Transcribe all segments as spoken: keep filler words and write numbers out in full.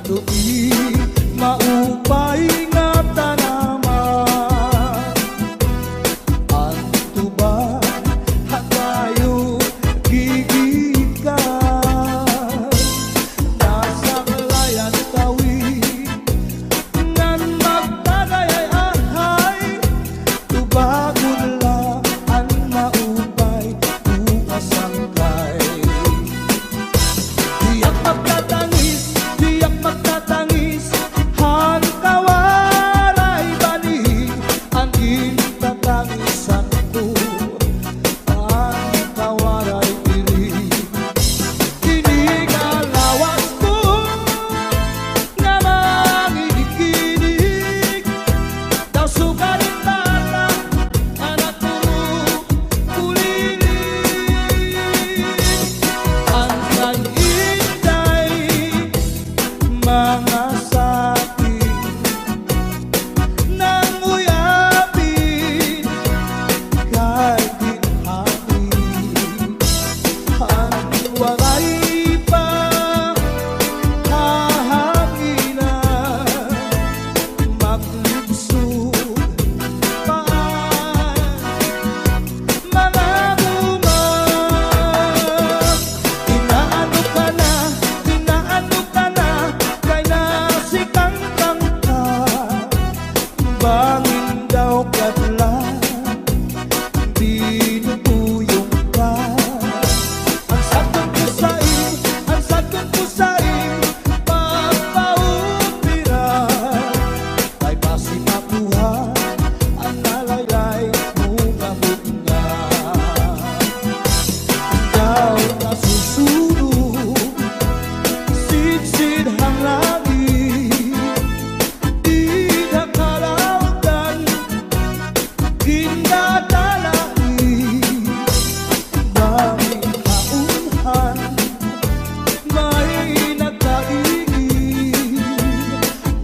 Tuig maupay nga tanaman, an tuba ha kayod gigikan. Nasaklay an kawit ngan magtagay ay ahay, tubagon la an maupay, bukas sangkay. Tiyak magtatangis, tiyak magtatangis, han kawaray bani, an gintatangisan ko, an kawaray diri. Ini nga lawas ko nga manginig-inig, daw sugaring bata, anak ko, kuliling. An kay Inday, mga saking nanguyapin kay ginhangin. An waray pa hahanginan, maglibsog pa an mga bunga. Inaano ka na, inaano ka na, kay nasikangkang ka. Bangin daw kadlan, binubuyong ka. An sadkon ko sa im, an sadkon ko sa im pagpaupira, kay basi makuha an nalaylay mo nga bunga. Daw nasusunog, sidsid han langit, dida kalawdan, gindatalait, bangin haunhan, may nagkaingin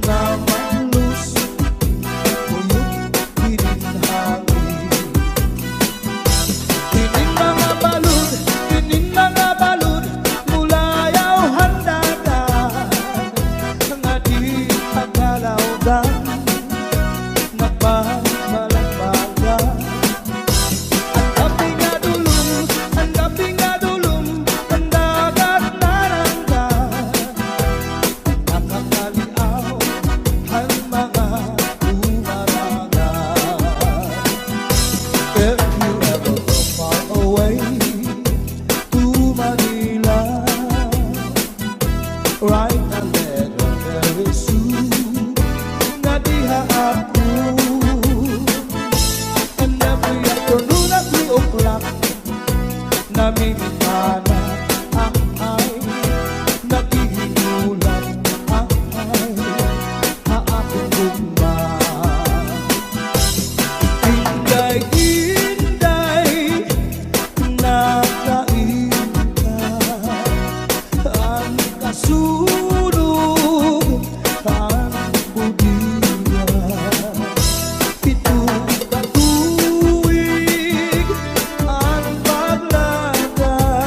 nga maluso, kuyog inin hangin. Inin mga balod, inin mga balod, mulayaw han dalan, nga dida kalawdan, nagbabalambagan. An dapit nga dulom, an dapit nga dulom, an dagat narangga, nakakaliaw han mga umarangan. If you ever go far away to Manila, write a letter very soon, nga diha ako. And every afternoon at three o'clock, namimikana, ahay, naghihinulat, ahay, ha akon gugma. Inday, Inday, nakainda an kasunog han budiya. Pito ka tuig an paglakad,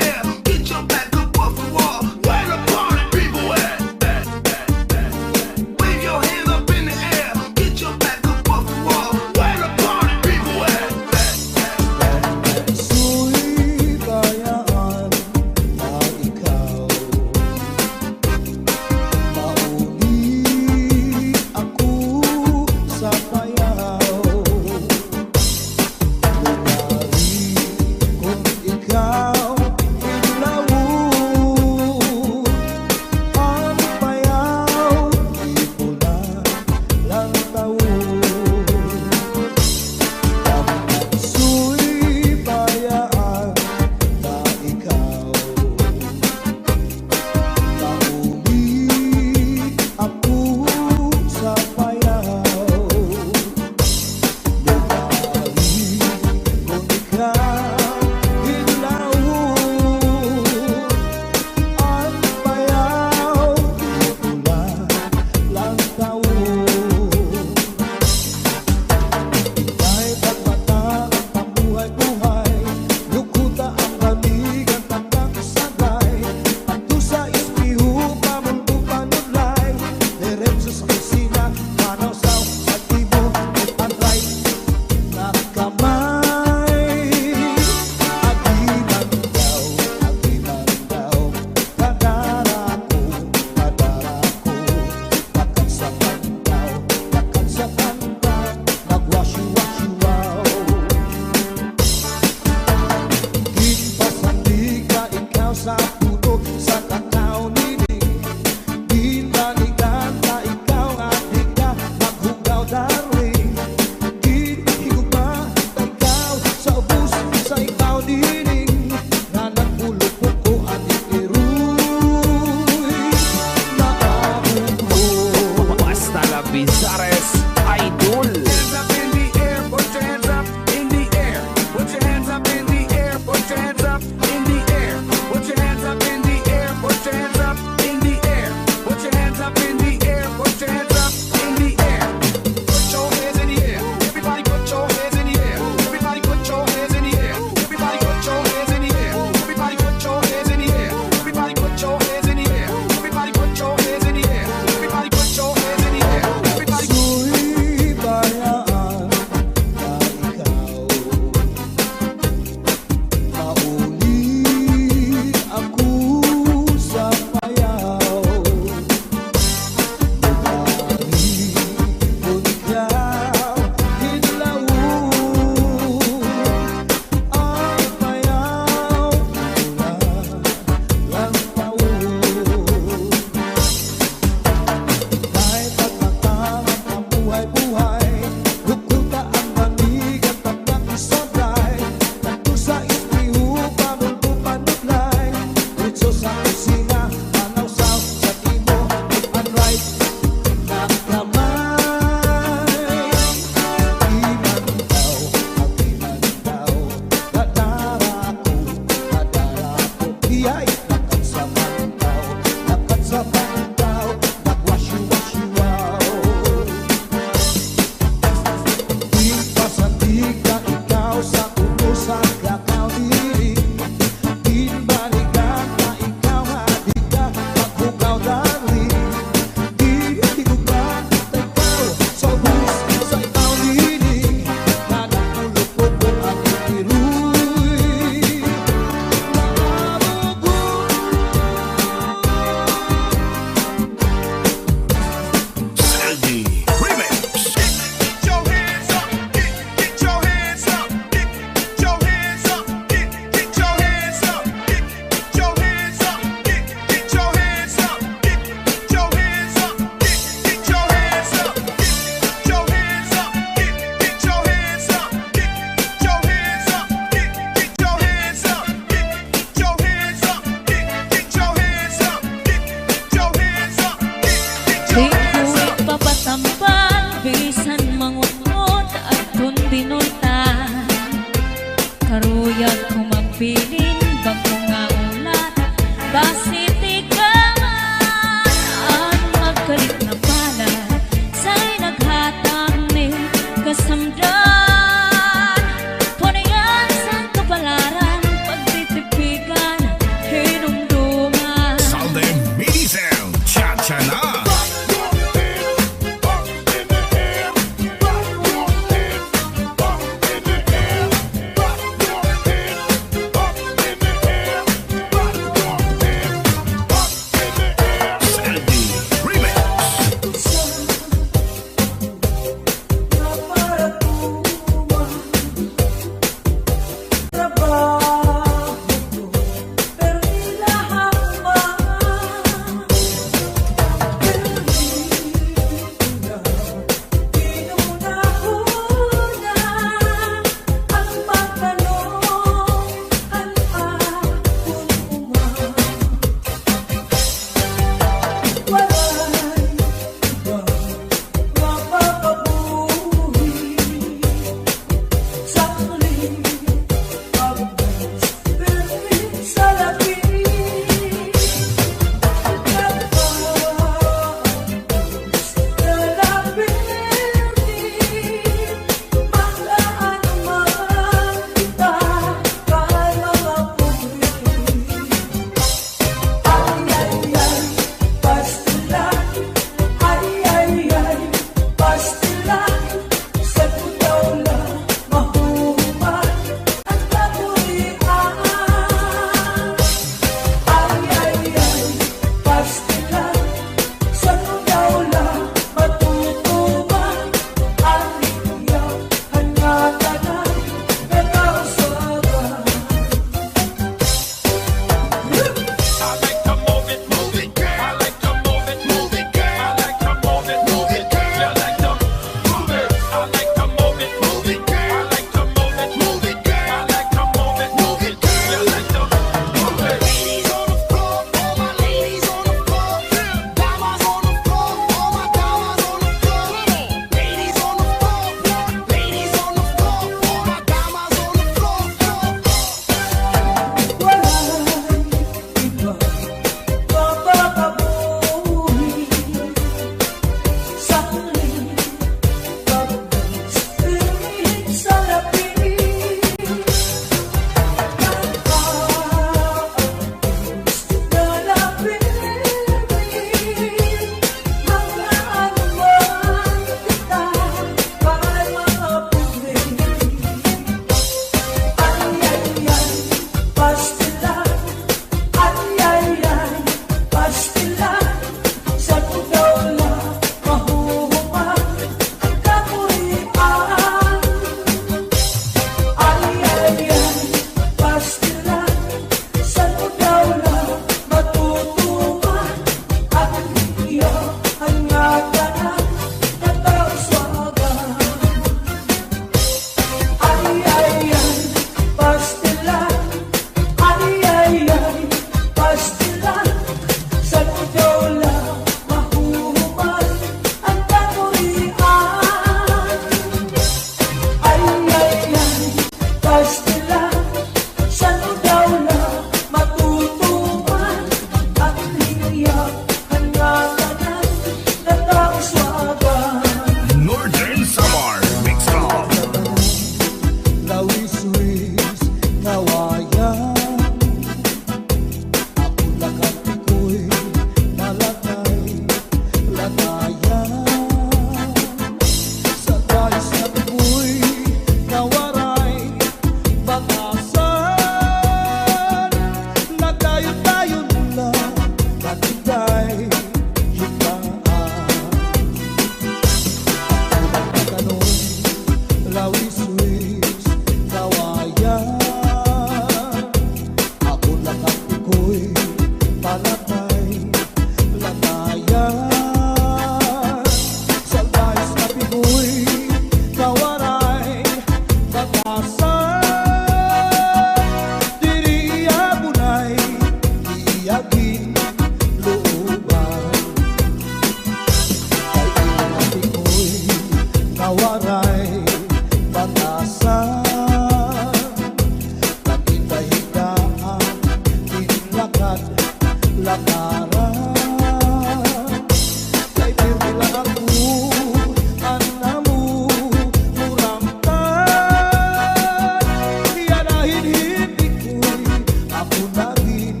Nagin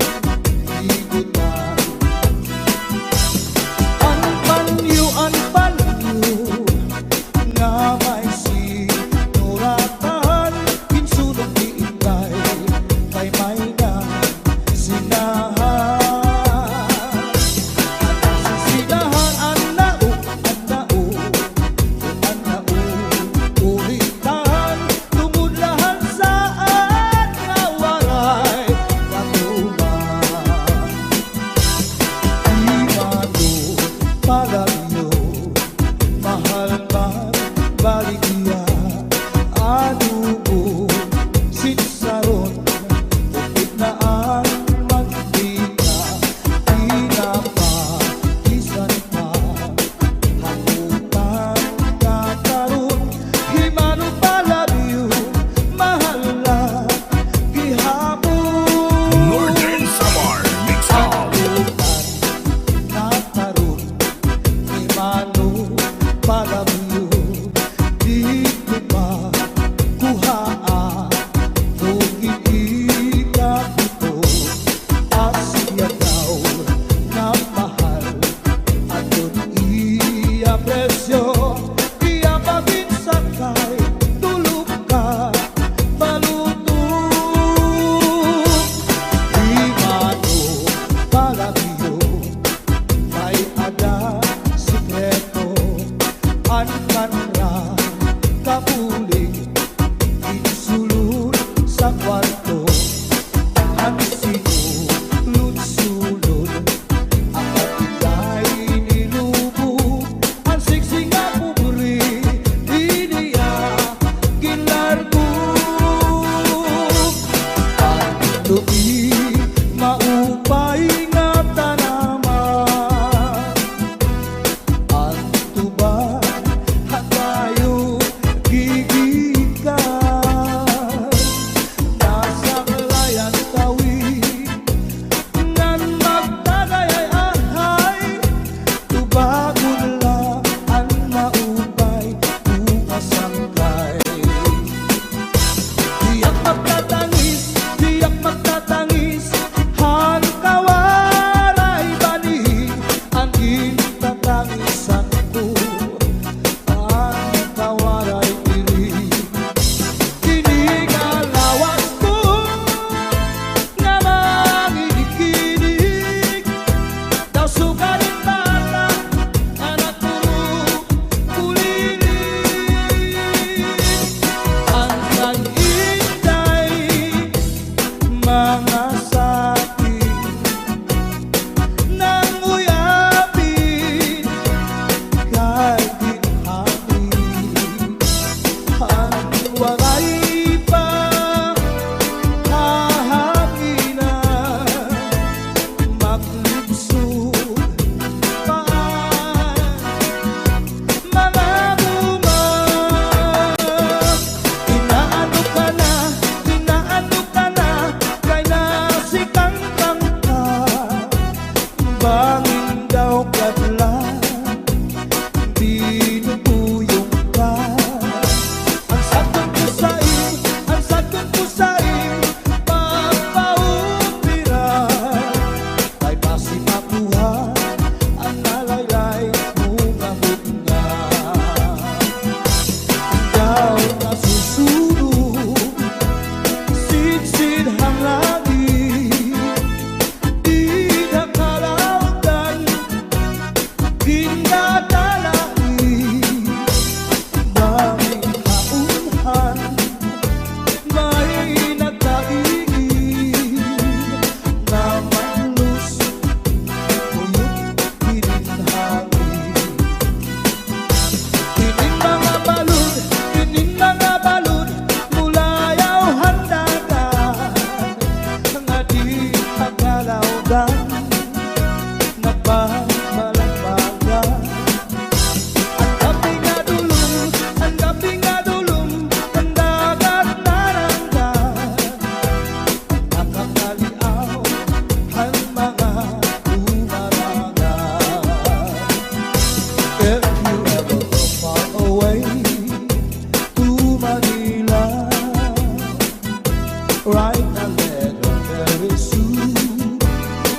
igutan. An panyo, an panyo nga may sinuratan, ginsulong ni Inday kay may nasinahan. An nasinahan, an naog, an naog, an naog, uritan. Tungod la han saad nga waray katuman. Di mano palabyo, mahal man baligya, adobo, sinsaron, upod na an mantika, tinapa, bisan pa. Hapot an kakaron, di mano palabyo, mahal la gihapon. Northern Samar Mix Up. Hapot an kakaron, di mano palabyo, didto pa kuhaa, kung ikita dito. Asya daw nga mahal, aton iya presyo, iya pa binsakay, tulo ka baluto. Di mano palabyo, may-ada sikreto, an kanra kabulig, ginsulod sa kwarto, an sinulod-sulod, an katigay nilubog, an siksi nga pobre, ini iya ginlargo. An tuig maupay nga tanaman, an tuba ha kayo gigikan. Nasaklay an tawi ngan magtagay ay ahay, tubagon la an maupay, bukas sangkay. Tiyak magtatangis, tiyak magtatangis, ha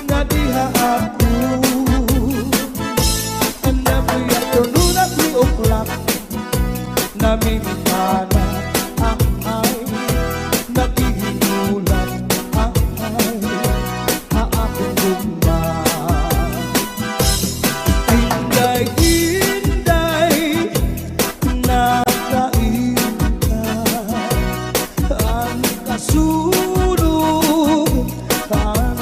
Nga diha ako, and every afternoon at three o'clock, namimikana, ahay, naghihinulat, ahay, ha akon gugma. Inday, Inday, nakainta an kasulog kan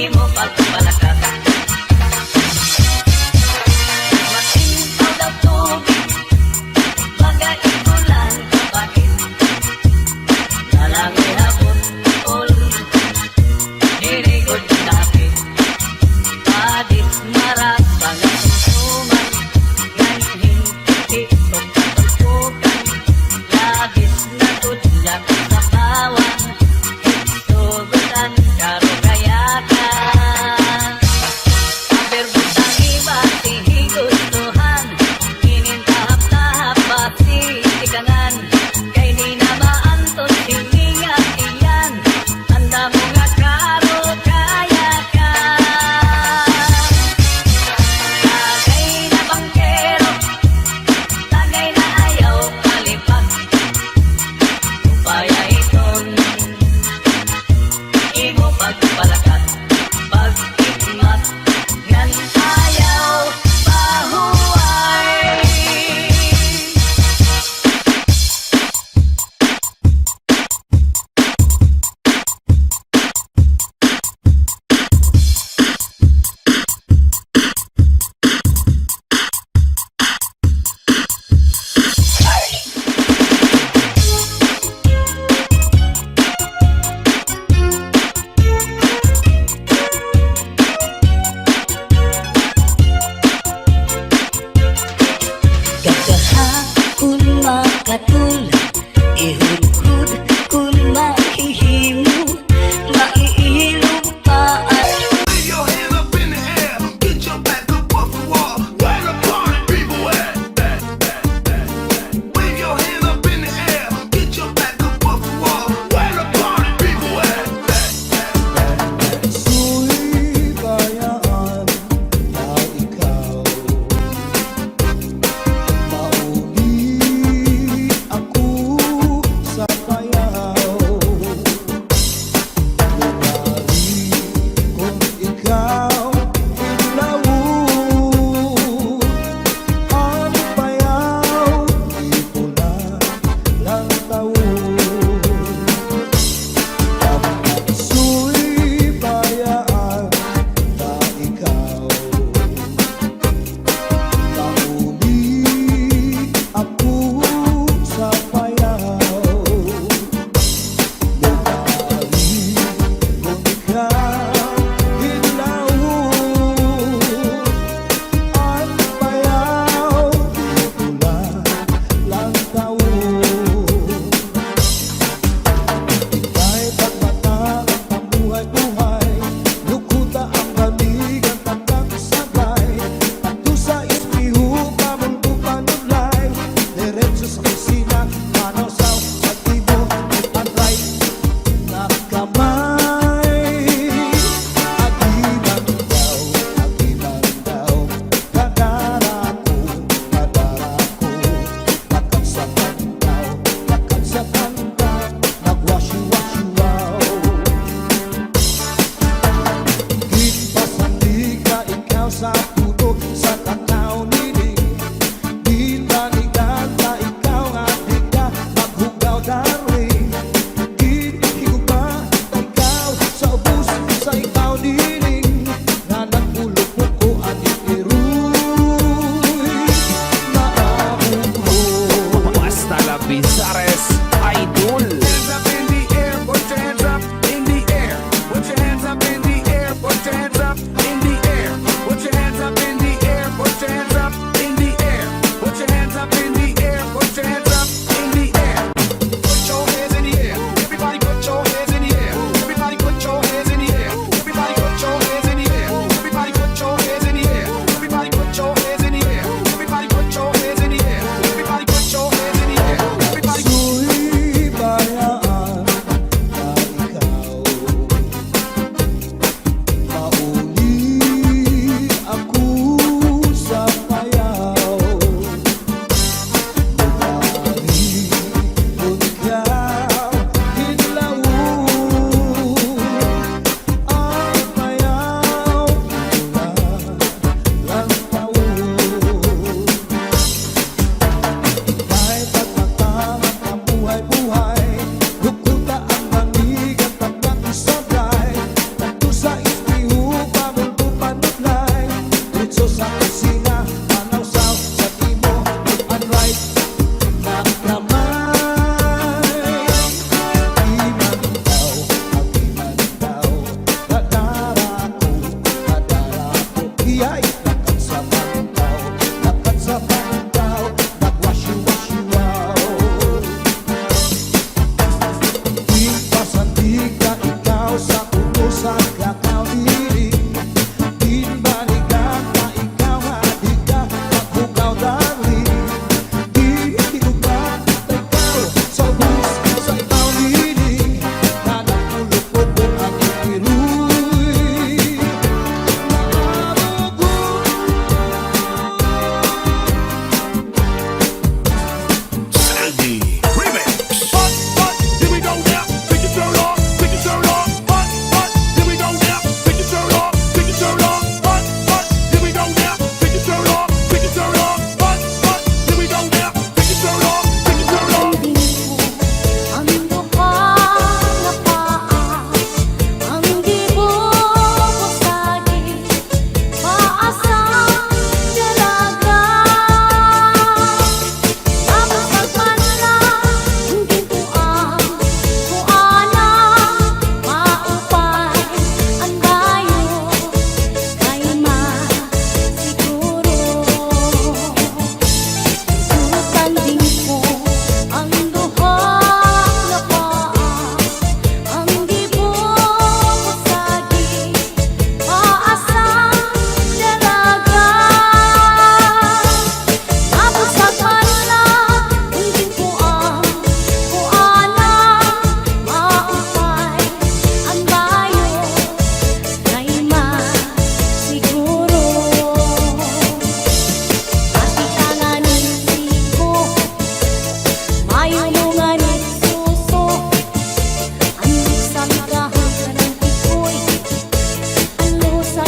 imo pagpalakaka. Matimpaw daw tubig, baga ikulan kapait. Nalangoy ha bol-ol, diri gud kapit. Padis marag pangatumtuman, ngan hin piti ug katumpukan. Labis na gud nga kasapawan, sugutan karugayakan.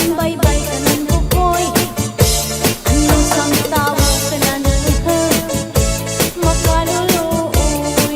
Baybay kanan bukoy, ano sang tawo kanan, ha, makaluluoy.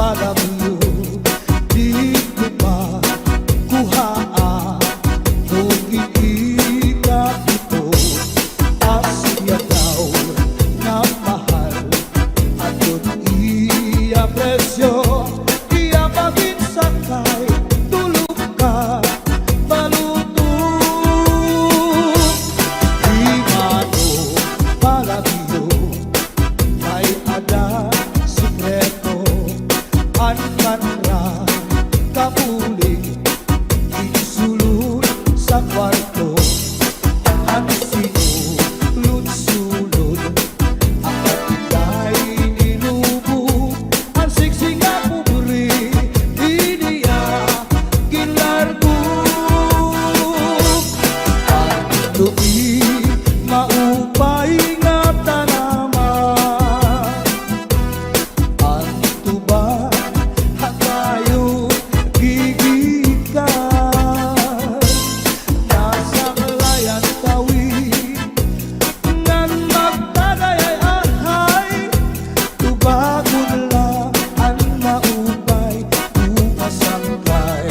Alam niyo, didto pa kuhaa, kung ikikapito, asya daw nga mahal, aton iya presyo, iya paginsakay, tulo ka baluto. Di mano palagyo, kay ada sekreto, an kanra kabulig, ginsulod sa kwarto, an sinulod-sulod, an katigay nilubo, an siksi nga pobre, ini iya ginlargo. An lubi maupay nga tanaman, an tuba ha kayod gigikan, nasaklay an tawi ngan magtagay ay ahay, tubagon la an maupay, bunga sangkay.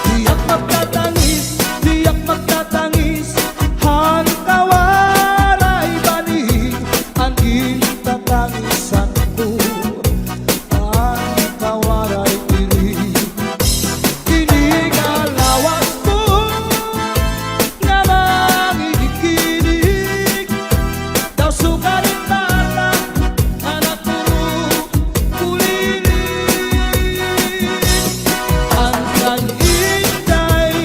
Diak magtatangis, diak magtatangis, han kawaray banig, an gintatangisan ko, an kawaray diri. Ini nga lawas ko nga manginig-inig, daw sukarin bala, anak ko, kuliling. An kanginig kay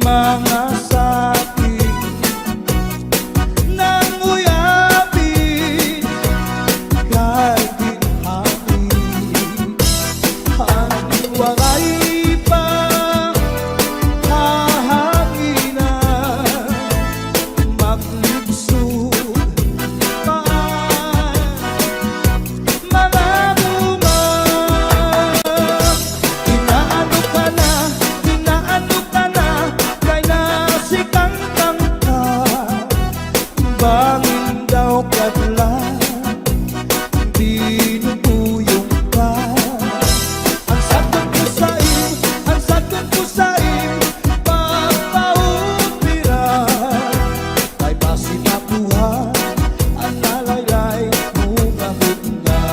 mga sakit, nanguyabi kay ginhangin. An waray pa hahanginan, maglibsod pa an mga bunga. Inaano ka na, inaano ka na, kay nasikangkang ka. Bangin daw kadlan, binubuyong ka. An sadton ko sa im, an sadton ko sa im, pagpaupira. Kay basi makuha an nalaylay mo nga bunga.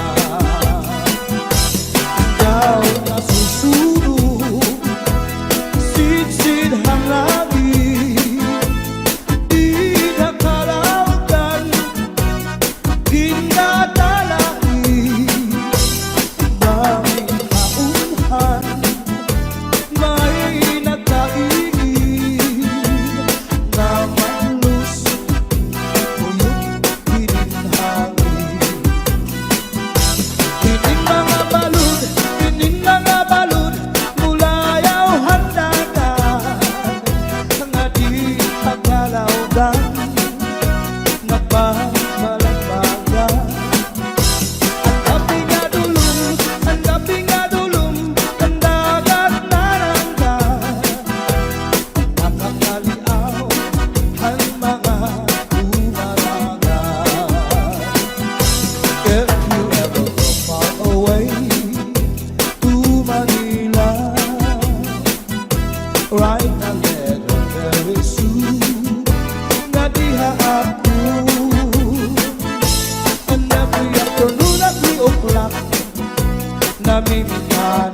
Daw nasusunog, sidsid han langit, dida kalawagan, ginadala ni bangin kaumhan, may nagkaingin nga maluso, uyog hinin hangin. Hinin mga balod, hinin mga balod, mulayaw han dagat, nga di pagkalawgan, nagbabalagbagan. An daping nga dulom, an daping nga dulom, an dagat narangga, nakakaliaw han mga bumaranga. If you ever go far away to Manila, write a letter very soon. Nga diha ako. And every afternoon at three o'clock, namimitan